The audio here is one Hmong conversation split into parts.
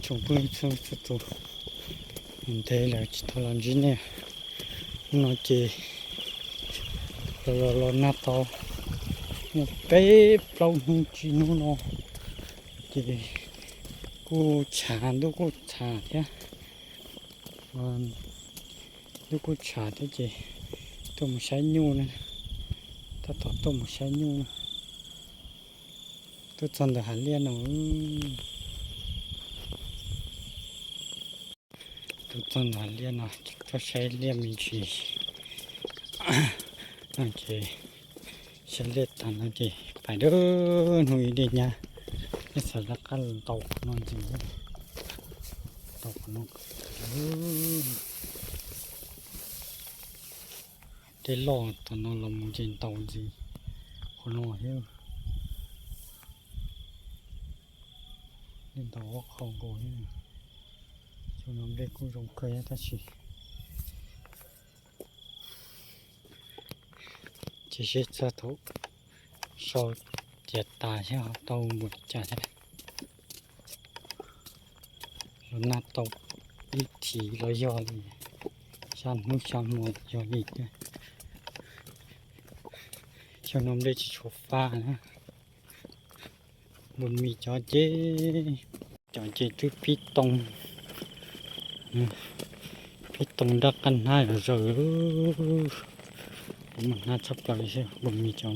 Tsoom phooj ywg txhua leej txhua tus, ntev lawm tsis tau los ntsib nej. Hnub no ces los los los nag tau muaj peb plaub hnub tsis hnub no, ces kuj tshav, ntuj kuj tshav thiab. Ntuj kuj tshav thiab ces tuaj mus saib nyuj na, tab tom tuaj mus saib nyuj na. Tuaj txog ntawm hav liaj no, tuaj txog ntawm hav liaj no, tuaj saib liaj me ntsis no ces saib liaj tas no ces pais dawb hnub ib dej nyab, nej xav laj qab ntaus qhov no ntxiv, ntaus qhov no. Dej loj tom no los mus ces ntaus ntxiv qhov no thiab. Dej ntaus ob qho nkaus thiab. Xyoo no nplej kuj zoo kawg tab sis ces seb txog thaum sau tiav tas thiab ho tau npaum li cas thiab. Los nag tau ib thiv los yog li, xya hnub xya hmo los yog li thiab. Xyoo no nplej tsis tshua fab na. Npus mis cov ces, cov ces twb pib too, pib too daj qab hnab zom zaws, hnab tshaj plaws li xwb npus mis cov.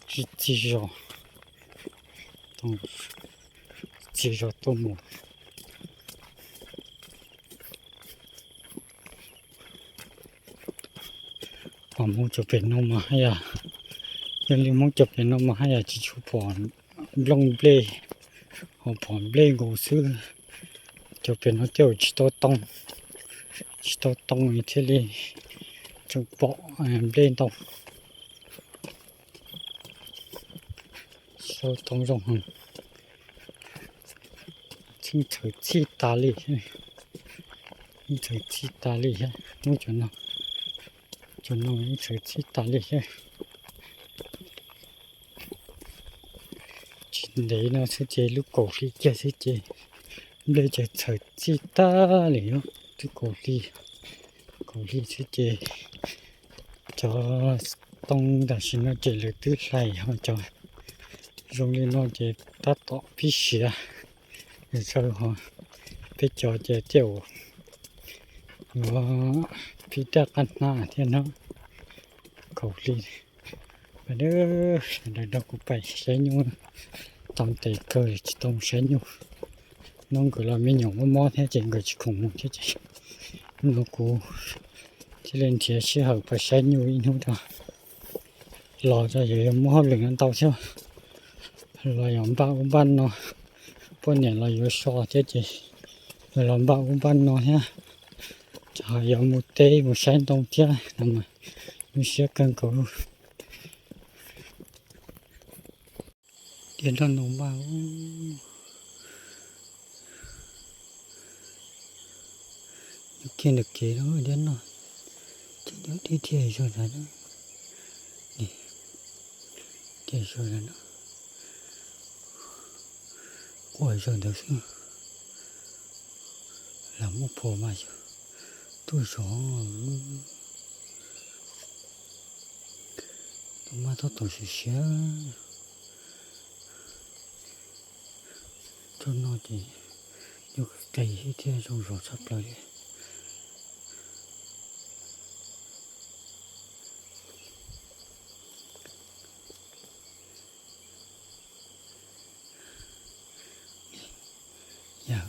Tsis txi zos, txi zos tuaj mus. Pom Hmoob cov pem no mas haj yam, yog li Hmoob cov pem no mas haj yam tsis tshua pom nplooj nplej, ho pom nplej nkaus xwb. Cov pem no tej zaum tsis tau too, tsis tau too thiaj li tseem pom nplej ntau. Tsis tau too zoo heev. Yeej txhawv txhij tas li, yeej txhawv txhij tas li thiab. Muab cov no, cov no yeej txhawv txhij tas li thiab. Tsis ntev no xwb ces lub kaum hli kiag xwb ces nplej ces txhawv txhij tag li os. Twb kaum hli, kaum hli xwb ces cov too tam sim no ces lawv twb hlais ho cov zoo li no ces tab tom pib siav. Zaws ho peb cov ces tej zaum yuav pib daj qab hnab thiab no. Kaum hli. Pais, sawv daws nrog kuv pais saib nyuj. Tau ntev kawg tsis tau mus saib nyuj. Hnub nkawd los me nyuam mob mob thiab ces nkawd tsis khoom mus thiab ces hnub no kuv thiaj li nrhiav sij hawm pais saib nyuj ib hnub rau. Los rau yus yuav muaj hauj lwm ntau thiab, los yog npaj ub npaj no, poj niam los yuav so thiab ces yuav los npaj ub npaj no thiab. Ces ho yuav mus teb mus saib ntoo thiab no mas nyuaj siab kawg nkaus. Tias nrog noo npaj, nyob kiag ntawm kev lawm thiab no, ces nyob tib thiaj zog ntawd, thiaj zog ntawd no, quaj zog ntawd xwb. Lam muaj phom mas yog tuaj zov, tus maj tab tom siav siav. Tsob no ces nyuj qis qis thiab zoo zog tshaj plaws li. Yog,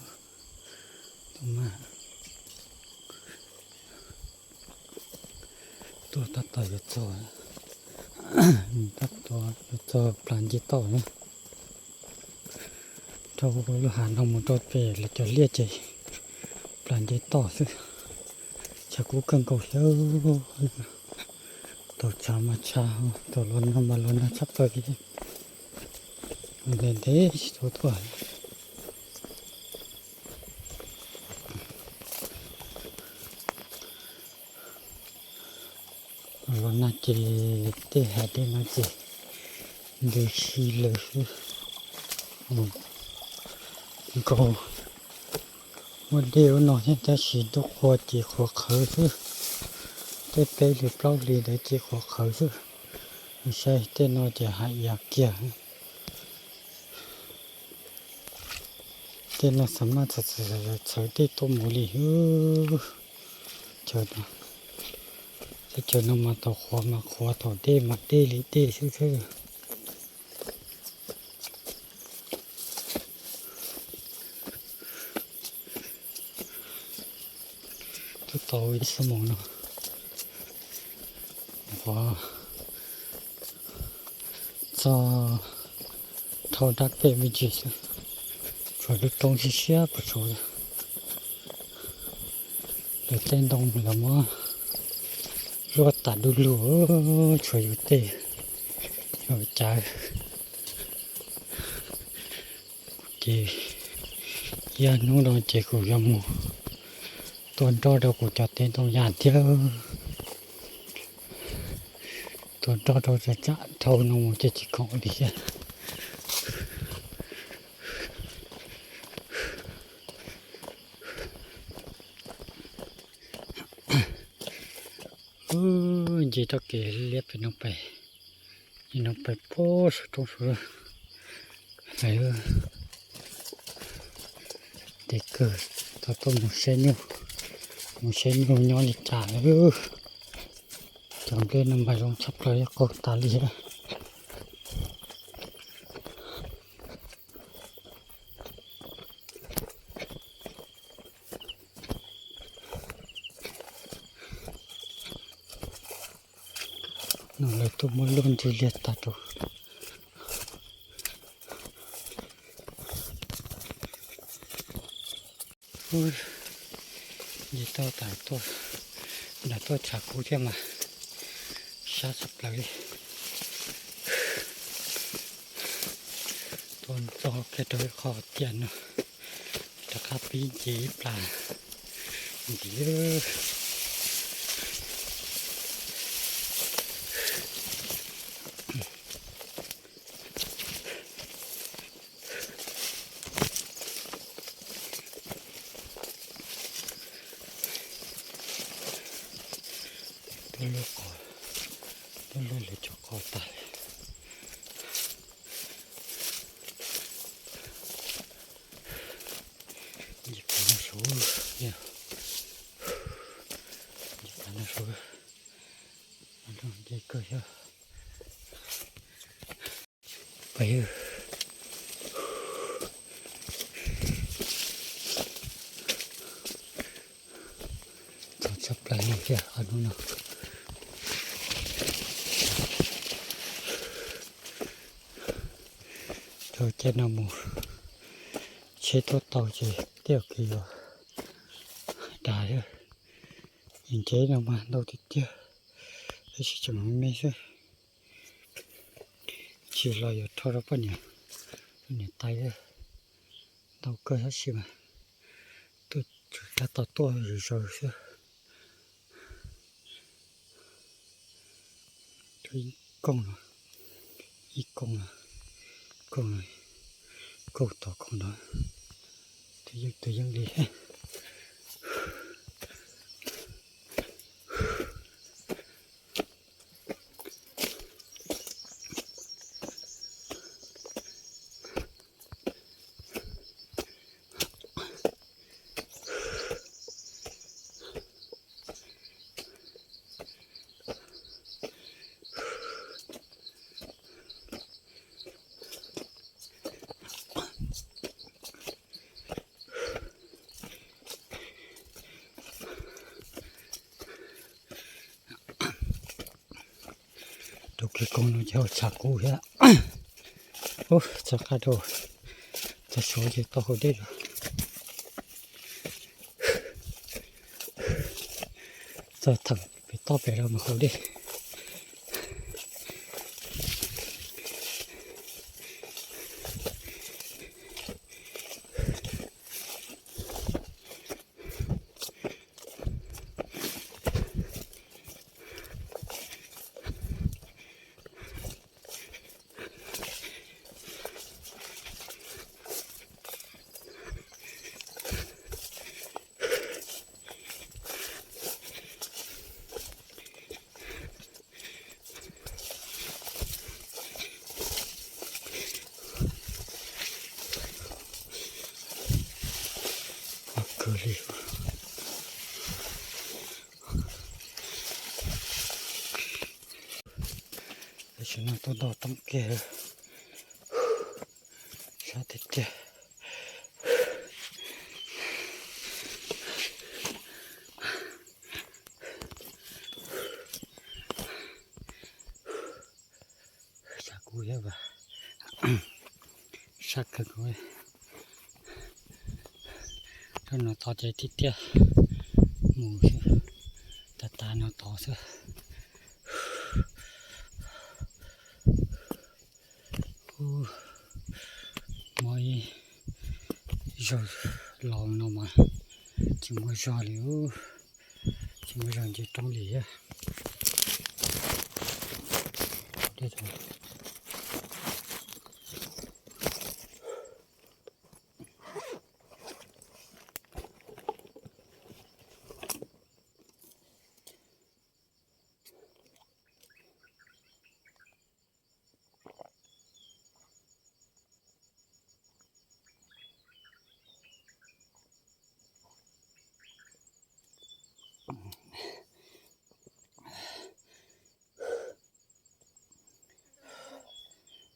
tus maj tuaj tab tom yuav txog, tab tom yuav txog plas nce toj na. Rau lub hav no mus rau pem lawv cov liaj ces plas nce toj xwb. Tshav kub kawg nkaus thiab, tau tshav mas tshav, tau los nag mas los nag tshaj plaws li. Ntev ntev tsis tau tuaj. No ces tej hav dej no ces ntws si lawm xwb. Nkaus muaj dej ub no thiab tab sis ntuj qhua ces qhuav qhawv xwb. Tej peb hlis plaub hlis ntawd ces qhuav qhawv xwb. Saib tej no ces hav iav kiag. Tej no xav mas txhawv txhawv dej tuaj mus li. Chaw no, teb chaws no mas thaum qhuav mas qhuav thaum dej mas dej li dej xwb thiab. Twb tau ib xuab moos no, qhuav txog dhau dab pem me ntsis xwb, tshuav lub roob siab siab puas tsuav. Lawv tej ntoo los muab luaj tas du lug, tshuav yus tej, yus cav. Ces ib hnub no ces kuv yuav mus tua nroj rau kuv cov teb ntoo yas thiab. Tua nroj rau tsam tsam dhau no mus ces tsis khoom li thiab. Nce txoj kev liab pem no pem, no pem puag saum roob saud lawm. Ntev kawg, tau tuaj mus saib nyuj, mus saib nyuj nyob li cas lawm. Cov nplej no mas zoo tshaj plaws, qaug tas li thiab. No lawv tuaj muab luaj nrig liag tag rau. Nce tau tas tuaj, nram tuaj tshav kub thiab mas sab tshaj plaws li. Tuaj ntxov kiag rau ib qho tiaj no, rov qab pib nce ib plag ntxiv. Tuaj luaj qos, tuaj luaj lawv cov qos tas li. Nce pas no saud, nce pas no saud, nce kawg thiab. Pais, txog tshaj plaws li thiab qhov hnub no. Rau caij no mus tsheb tuaj tau ces tej zaum yuav dag thiab. Nce no mas ntau tiag tiag, tab sis tseem me me xwb. Tsis los yuav rho rau poj niam, poj niam tais ntau kawg tab sis mas tuaj tsuas tab tom tuaj zom zaws xwb. Ib koog no, ib koog no, koog no, koog tom koog no, twb yeej twb yeej li. Rau kev koom no ces tshav kub thiab. Ub, txog qab rau, txog suav ces tau haus dej lawm. Txog theem pem toj pem rau mus haus dej. Tam sim no tuaj ntog toob kiag, sab tiag tiag. Sab kub yog sab kawg nkaus. Rau no tod ces tiag tiag, mus tas tas no tod xwb. Muaj ib zaug los no mas tsis muaj zog li, tsis muaj zog nce roob li thiab.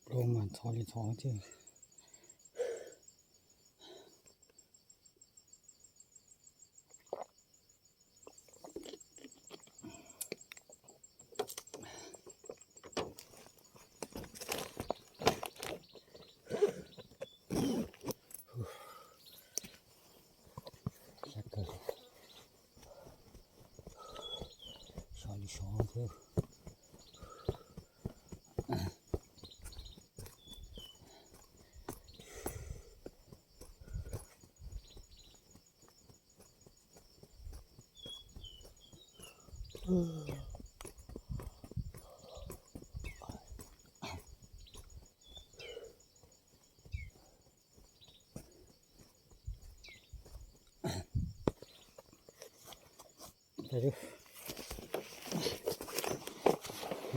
Plaub mas ntxhov li ntxhov thiab. Sov li sov thiab.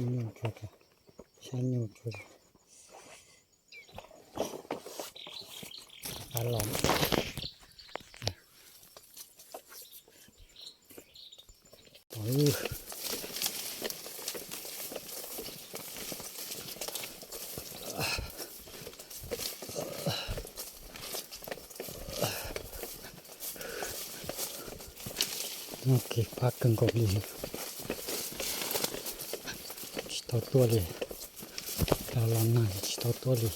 Nyuj tsuag, sab nyuj tsuag, qab los. Noj kev qab kawg nkaus li, tsis tau tuaj li. Los los nag tsis tau tuaj li.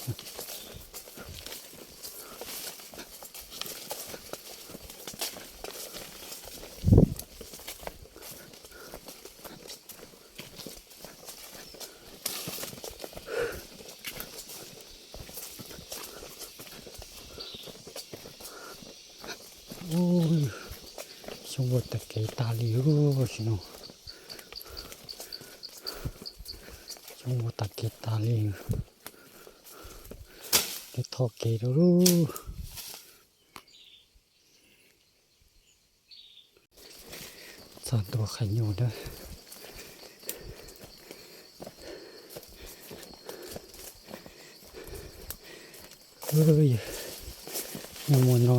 Xyoob ua tag kev tas li sim no. Xyoob ua tag kev tas li. Twb thoj kev rau lub. Txog ntua qhov nyuj na. Nyuj muaj no,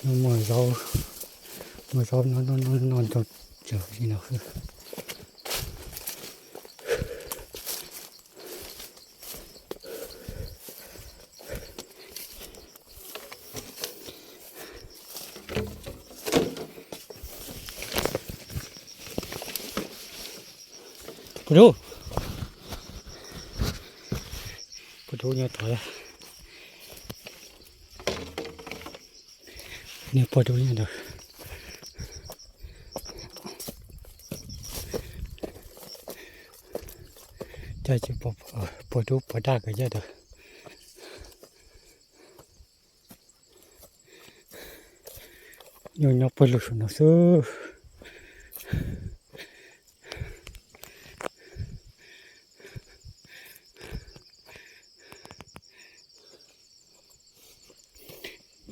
nyuj muaj zaub, muaj zaub no no no no rau tsawv li no xwb. Puas dub? Puas dub nyob tod. Nws puas dub nyob ntawd. Cov tsis puas dub puas daj kawg coj ntawd. Nyuj nyob pawg lug saum no xwb.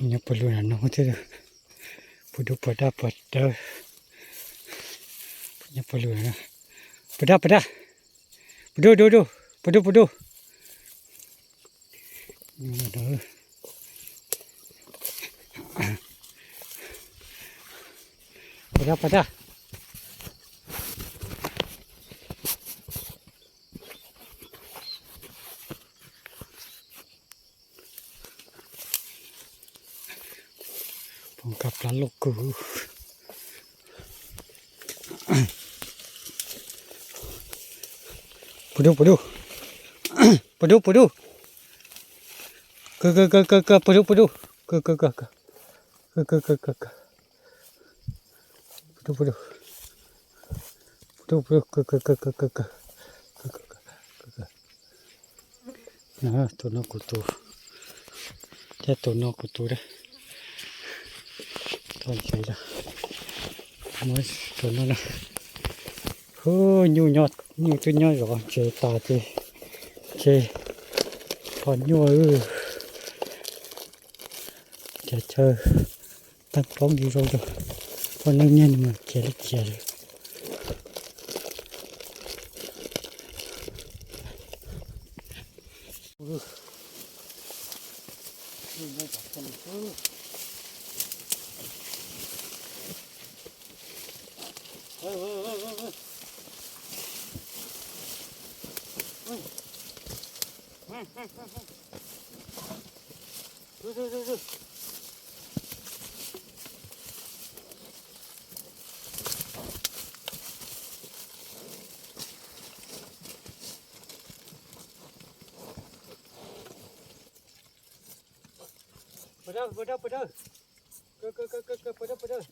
Nyob pawg lug no thiab. Puas dub puas daj puas dawb. Nyob pawg lug no. Puas daj puas daj. Puas dub dub dub. Puas dub puas dub. Puas daj puas daj. Kab plab loj kawg. Puas dub, puas dub. Puas dub, puas dub. Kawg, kawg, kawg, kawg, kawg, puas dub, puas dub. Kawg, kawg, kawg, kawg. Kawg, kawg, kawg, kawg, kawg. Puas dub, puas dub. Puas dub, puas dub, kawg, kawg, kawg, kawg, kawg. Tus no kuv tus, thiab tus no kuv tus. Tau ntses os. Muab tus no na. Hu, nyuj nyob, nyuj twb nyob zov ntses tas ces, ces kho nyuj. Ces chaw teeb plaub nti zoo rau poj neej niaj hnub mus khiav li khiav li. Puas dawb, puas dawb, puas dawb. Kawg, kawg, kawg, kawg, kawg, puas dawb, puas dawb.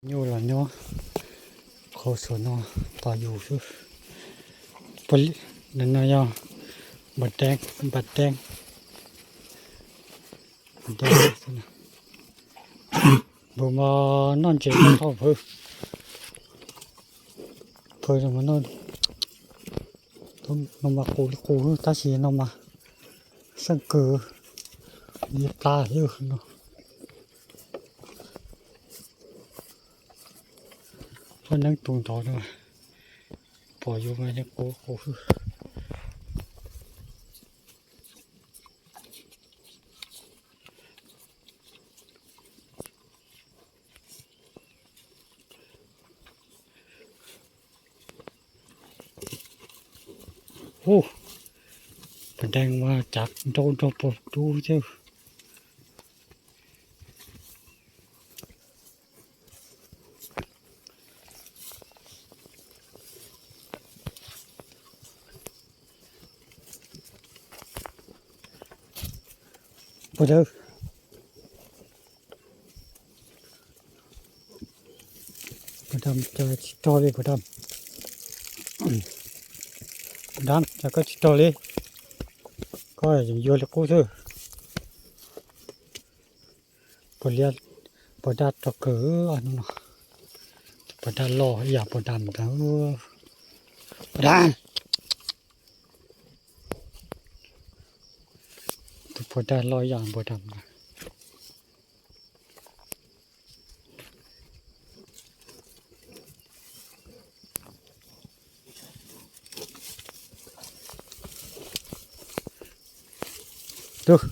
Nyuj los nyob qhov saum no tos yus xwb. Nim no yog npam deeb, npam deeb, npam deeb. Npam mas noj ntses tau hawv. Phaws no mas qus li qus tab sis no mas xeej kawg, li plab xwb no. Koj neeb tus ntov no, pom yus mas yeej qus qus xwb. Ub, pos dees mas cav nrau nrog pos dub thiab. Pos dawb, pos dam, cas tsis rog li pos dam. Pos dam, cas koj tsis rog li, koj yuav li qub xwb. Pos liab, pos daj rog kawg no. Pos daj loj ib yam pos dam ntag. Pos dam, tus pos daj loj ib yam pos dam ntag. Tub,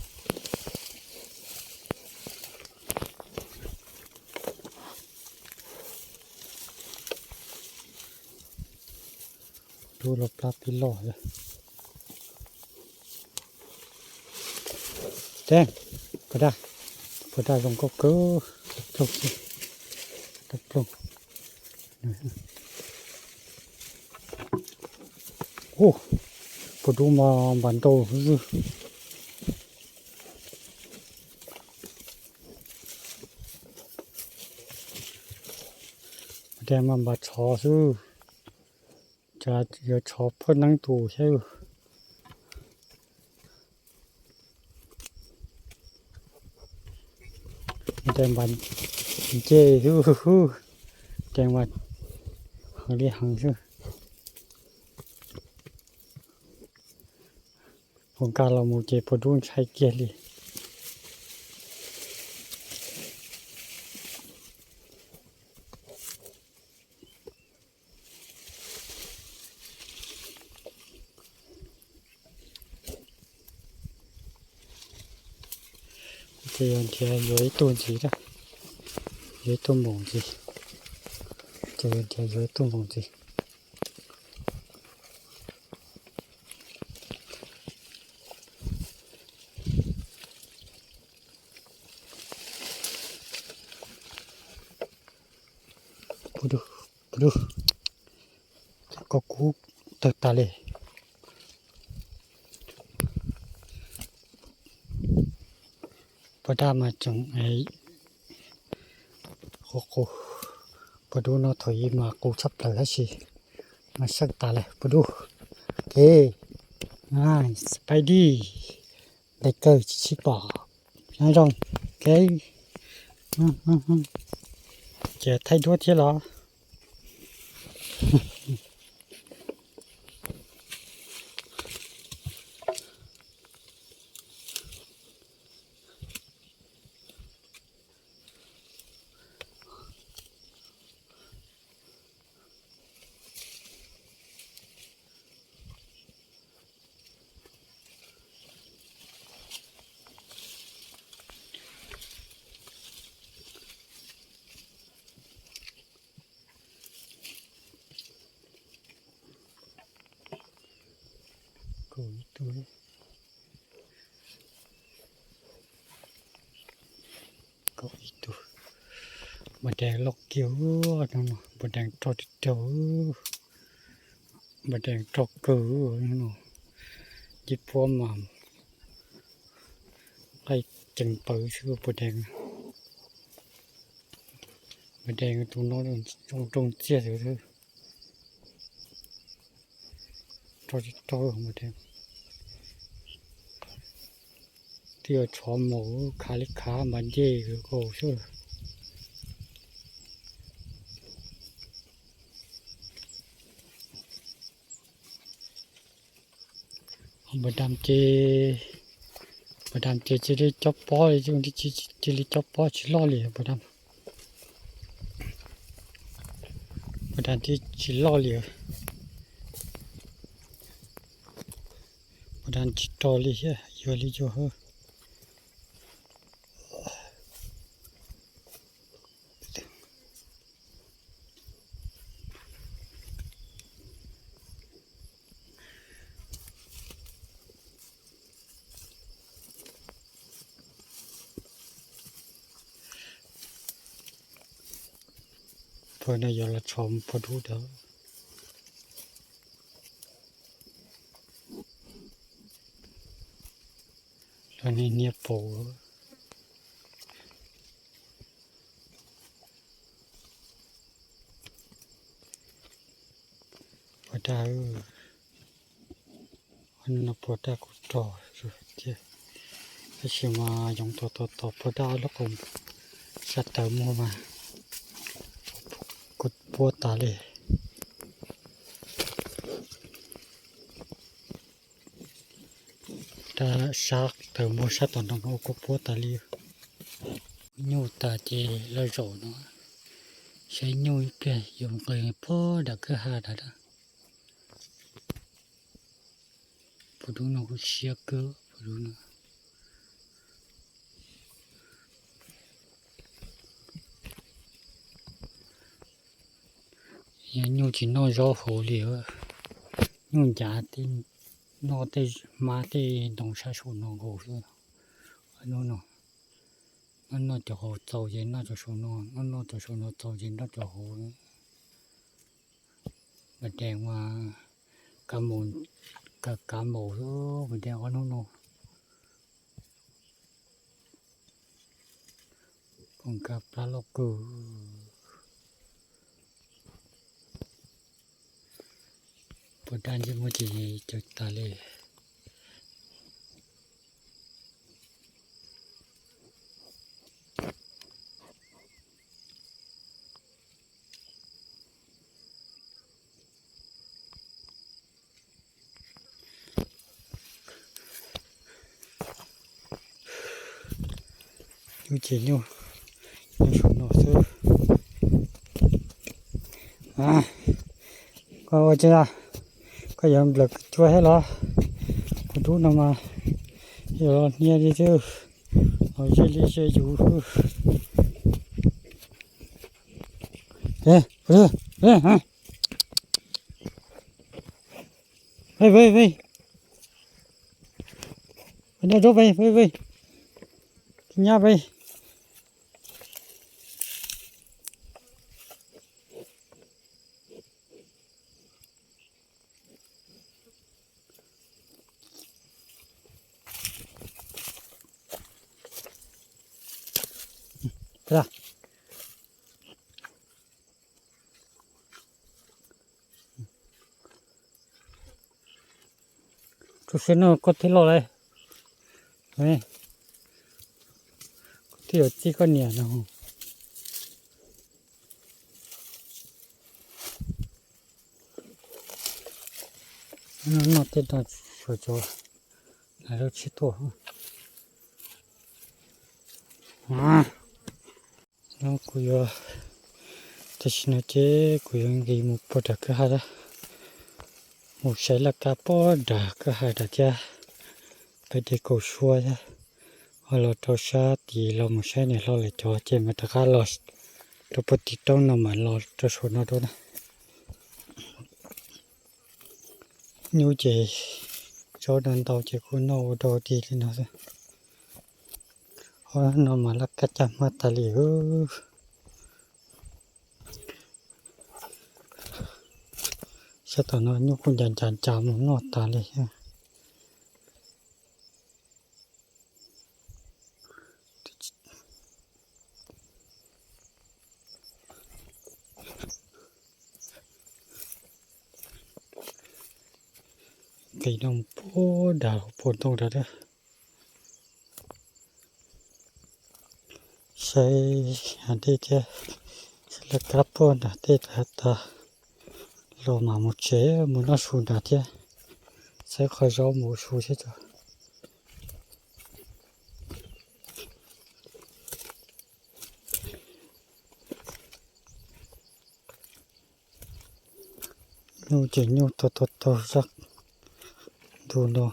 tub los plab pib loj. Teb, pos daj, pos daj zoo nkauj kawg, ploog, ploog. Ub, pos dub mas npam nrau xwb. Pos daj mas npam tshov xwb. Cas yuav tshov phoj neeb tus thiab. Pos daj mas nce xwb, pos daj mas heev li heev xwb. Ua nkag los mus ces pos dub ntshai kiag li. Ces yog nrhiav yuav ib tug ntxiv, yuav ib tug npaum ntxiv. Ces yog nrhiav yuav ib tug npaum ntxiv. Pus dug, pus dug, koj kub tawg tas li. Pos daj mas tseem qus qus, pos dub no thaum ub mas qus tshaj plaws tab sis mas seej tas lawm pos dub. Ces spaidi, ntes kawg tsis sib pom, nyob zoo. Ces thaij duab thiab los. Kaum ib tug, kaum ib tug. Npua dees loj kiag, npua dees rog tiag tiag, npua dees rog kawg no. Ncej puab mas nqaij ceev paws xwb npua dees. Npua dees tus no zoo nroo ntxiag xwb. Rog tsis rog npua dees. Twb yuav tshov mus khav li khav mas ncej kaus xwb. Npua dam ces, npua dam ces cia li cob pob li, cia li cob pob tsis loj li npua dam. Dab tsis loj li, puas dab tsis rog li thiab, yuag li yuag. Pawg no yuav los tshov pawg dub ntawd. Los niaj hniav paus. Puas dab, no puas dab kuj rog thiab, tab sis mas yoov tos tos tos puas dab ob lub qau sab tawm muag mas kuj puab tas li. Dab sab tawm muag sab tom no kuj puab tas li. Nyuj tas ces lawv zaum no, saib nyuj ib pliag yuav nqis puag nram kwj ha nrad. Pawg dub no kuj siab kawg, pawg dub no. Nyuj tsis noj zaub hauv li, nyuj ncav tej, noj tej hmab tej ntoo sab saum no nkaus xwb. Hnub no, noj noj cov hauv txaus ces noj cov saum no, noj noj cov saum no txaus ces noj cov hauv. Npam dees mas kav maum, kav maum xwb, npam dees ob hnub no. Koom kas plab loj kawg. Puas dab ntsej muag ces cawv tas li. Nyuj ces nyuj, nyuj saum no xwb. Koj ua cas, koj yuav nplawm kws cua thiab los? Kuv dub no mas yuav los hnia li xwb, los ze li ze yus xwb. Ve, ve, ve. Ve, nyob rau ve, ve, ve. Nyab ve. Tub sab no koj thiaj loj lawm. Koj thiaj yuav txib koj niam no. Noj tej no suav cov lawv lub tsheb tuaj. No kuv yuav, tam sim no ces kuv yuav nqis mus puag nram kwj ha, mus saib laj kab puag nram kwj ha nrad thiab, pem tej kaum suab thiab. Ho los rau sab tid los mus saib niam hlob lawv cov ces mam rov qab los rau puag tim roob no mam los rau saum no dua na. Nyuj ces tsob no ntau ces kuj noj ua dog dig li no xwb. Ho no mas laj kab caj hmab tas li. Sab tom no nyuj kuj ncav ncav ncav mus noj tas li. Nqis no puag nram puag ntoo nrad. Saib hav dej thiab, saib laj kab puag nram tej tas tas, los mam mus tsev mus noj su nrad thiab, saib qhov zaub mus ua su thiab tso. Nyuj ces nyuj taug taug taug zaj ntu no,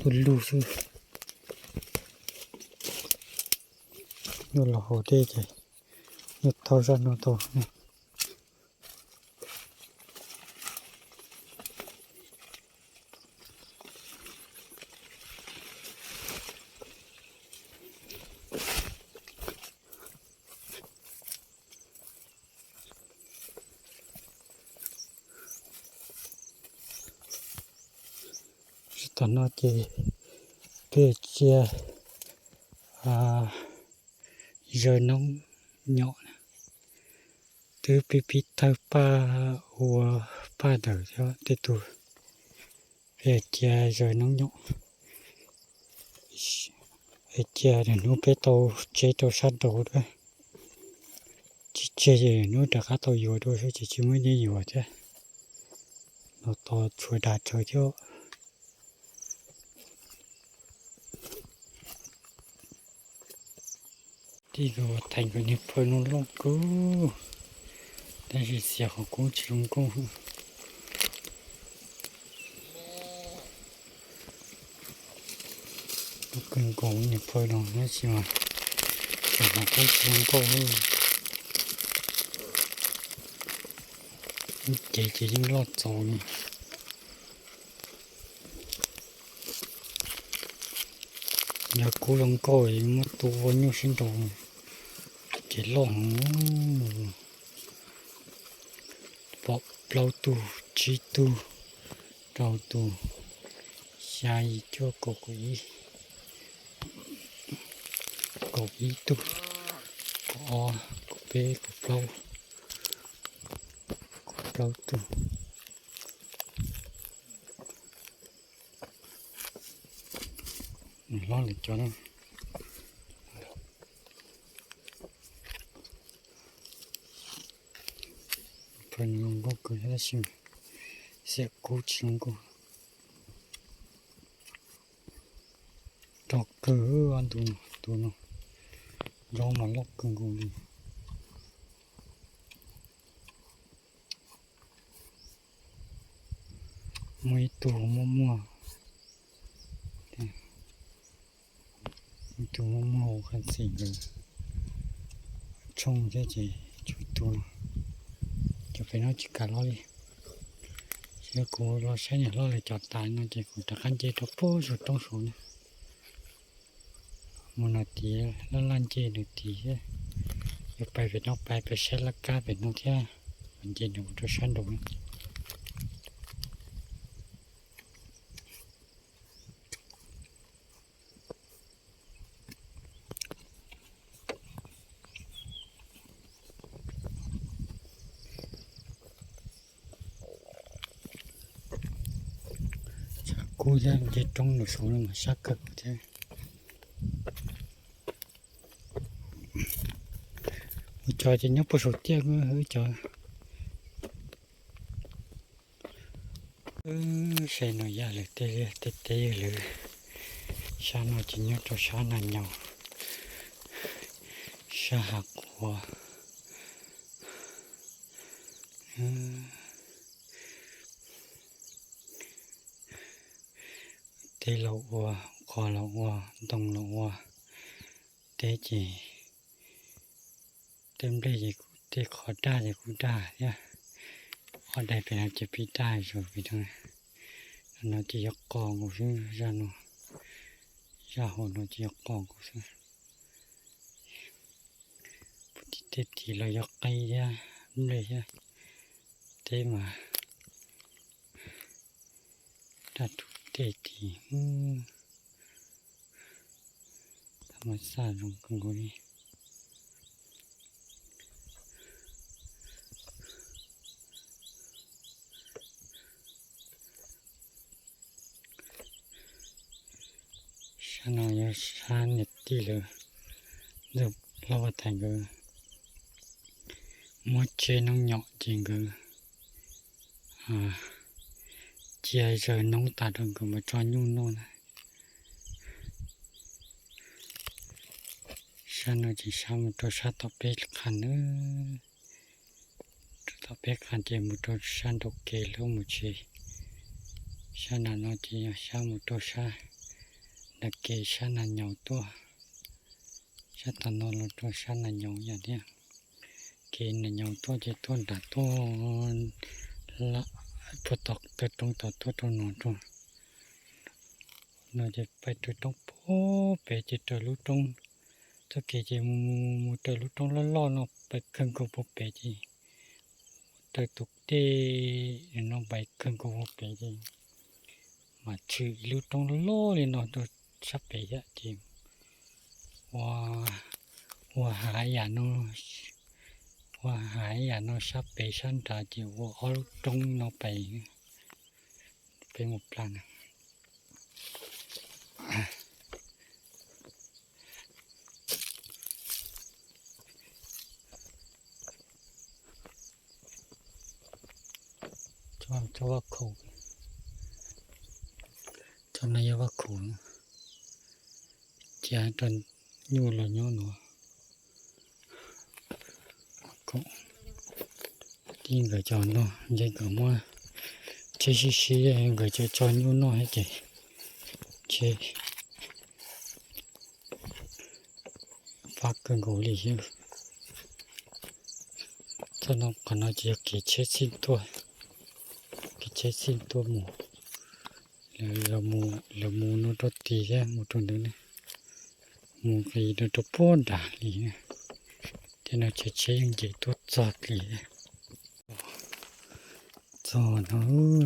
lug lug xwb. Nyuj los haus dej ces nyuj taug zaj no tau. Tsis tas no ces peb cia zaws noob nyom, twb pib pib tawg paj ua paj ntawm thiab tej tug. Peb cia zaws noob nyom, cia hnub peb tau tseb rau sab nraud, tsis tseg ces hnub rov qab tau yuav dua xwb ces tsis muaj nyiaj yuav thiab. Los tos tshuav dag tsawv thiab. Tij nkawd ua theem nkawd niag phaw no loj kawg, tab sis xiam qhov kub tsis zoo nkauj. Loj kawg nkaus niag phaw no tab sis mas xiam qhov kub tsis zoo nkauj. Lub cev ces yeej loj txaus li. Yog kub zoo nkauj muab tu ua nyuj sib nraus ces loj heev. Pom plaub tug, tsib tug, rau tug, xya, yim, cuaj, kaum, kaum ib, kaum ib tug, kaum ob, kaum peb, kaum plaub, kaum plaub tug. Hlob lawv cov no, phaw no zoo nkauj kawg tab sis xiam kub tsis zoo nkauj. Rog kawg, ob tug no, tus no zaub mas loj kawg nkaus li. Muaj ib tug muaj muaj, ib tug muaj muaj ua qhov txhim nkawd tshooj thiab ces tshuav ib tug no. Cov pem no tsis kam los li. Ces kuv los saib niam hlob lawv cov tas no ces kuv rov qab nce rau puag saum roob saud na. Mus no tid laj laj nce no tid thiab. Yuav pais pem no pais pem saib laj kab pem no thiab, nce no mus rau sab nraud na. Tshav kub thiab nce roob lug saud no mas sab kawg thiab. Mus cov ces nyob puag saum tiaj wb cov. Wb saib no yog lawv tej liaj tej teb lawm. Sab no ces nyob rau sab na nyaus, sab hav quav. Teb los ua, qos los ua, ntoo los ua, teb ces tej nplej ces kuj, tej qhov daj ces kuj daj thiab. Ob daim pem no ces pib daj zus pem no. No ces yuav qos nkaus xwb, zaj no, zaj hauv no ces yuav qos nkaus xwb. Puag tim tej tid los yog qe thiab nplej thiab, teb mas daj rau tej tid. Thaj ma xaj zoo kawg nkaus li. Sab no yog sab niam tij lawv, Hlob Vaj Thaiv nkawd muab tseb noob nyom ces nkawd cia zaws noob tas rau nkawd mus tso nyuj noj na. Sab no ces sab mus rau sab tom peb qha nawb, rau Tau peb qab ces mus rau sab nraum kev lub mus tsev. Sab nram no ces yog sab mus rau sab nram kev sab nas nyaus tuaj. Sab tom no los rau sab nas nyaus yam thiab. Kev nas nyaus tuaj ces tuaj nram tuaj puag tom taw roob tom tuaj rau no rau no ces pais raws roob puag pem ces raws lub roob, txoj kev ces mus mus mus raws lub roob loj loj no pais kawg nkaus puag pem ces raws tus dej no pais kawg nkaus puag pem ces mam tshwm ib lub roob loj loj li no rau sab pem thiab ces ua, ua hav yam no, ua hav yam no sab pem sab nrad ces ua ob lub roob no pem, pem mus plas na. Cov, cov vaj khaum, cov no yog vaj khaum, cia rau nyuj los nyob no. Tib nkawd cov no ces nkawd muab tsheb sib sib, nkawd cov tso nyuj noj thiab ces tsheb fab kawg nkaus li thiab. Txoj no qhov no ces yog kev tsheb txhij tuaj, kev tsheb txhij tuaj mus, lawv mus no rau tid thiab mus rau ntawd ne, mus qis no rau puag nrad li. Tej no tsheb tsheb yeej nce tuaj txog li. Txog no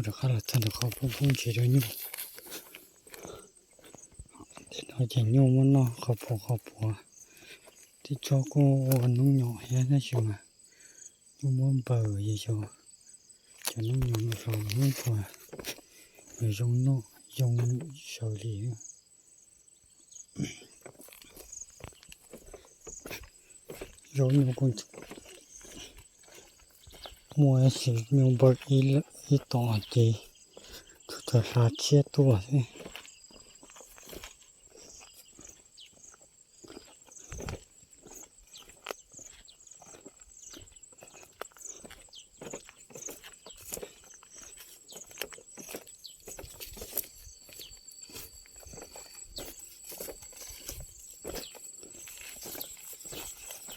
rov qab los txog ntawm qhov poob poob ntses rau nyuj. Tej no ces nyuj muab noj qhov puas qhov puas. Tej tsob kuj ua noob nyom thiab tab sis mas nyuj muab npaws ces xyov cov noob nyom no xyov muab puas zoo noj zoo sawv li. Zaub nyuj kuj muaj ib sim nyuj npaws ib tom ces tsuas txog hla tshiab tuaj xwb.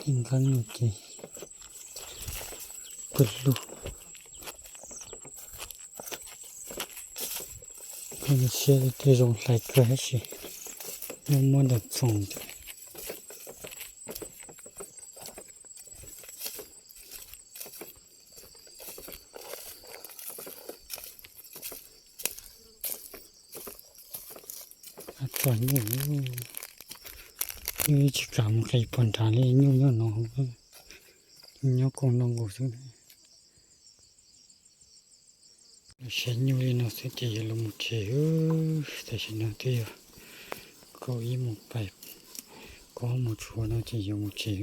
Ib nqeeb no ces pw lug, siab tej zoo hlais kawg tab sis muab muab ntawm txoos. Txog nyuj, nyuj tsis kam mus qis puag nrad li, nyuj nyob no, nyuj nyob koog no nkaus xwb. Siab nyuj li no xwb ces yuav los mus tsev. Tam sim no twb yog kaum ib moos pais, kaum ob moos tshua no ces yuav mus tsev.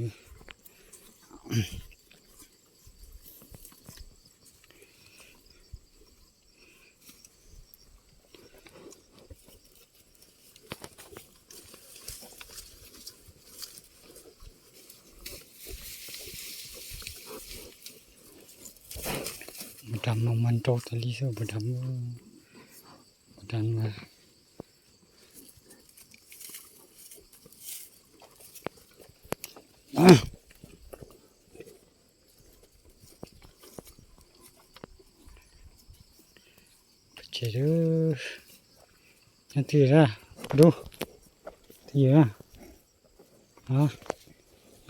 Mus rau mas mas nrau tas li xwb, mus rau, mus rau mas Pais tsev lawm. Nyob twj ywm na, dub. Twj ywm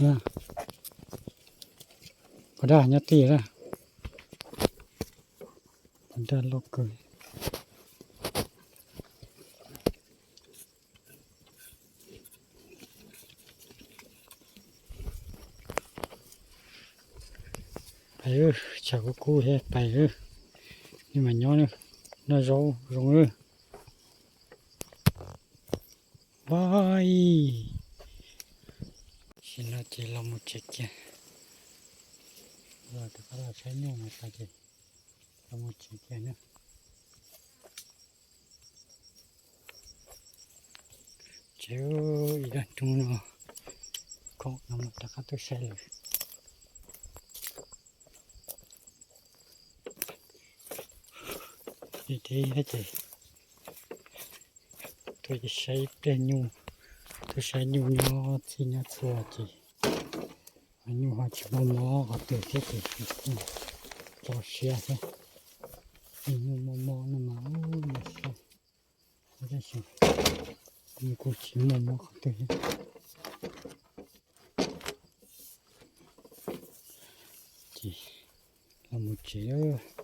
na. Pos daj nyob twj ywm na. Pos daj loj kawg. Pais, tshav kub kub thiab pais, nej mas nyob noj zaub zoo. Vaj, tam sim no ces los mus tsev kiag, los rov qab los saib nyuj mas tas ces los mus tsev kiag na. Tsev ib dag roob no, khoom no mas rov qab tuaj saib lawm. Ces tuaj saib ib pliag nyuj, tuaj saib nyuj nyob txhij nyob txhua ces nyuj ho tsis muaj mob qhov twg thiab ces tso siab thiab. Nyuj muaj mob no mas ua siab, tab sis kuj tsis muaj mob qhov twg thiab. Ces los mus tsev.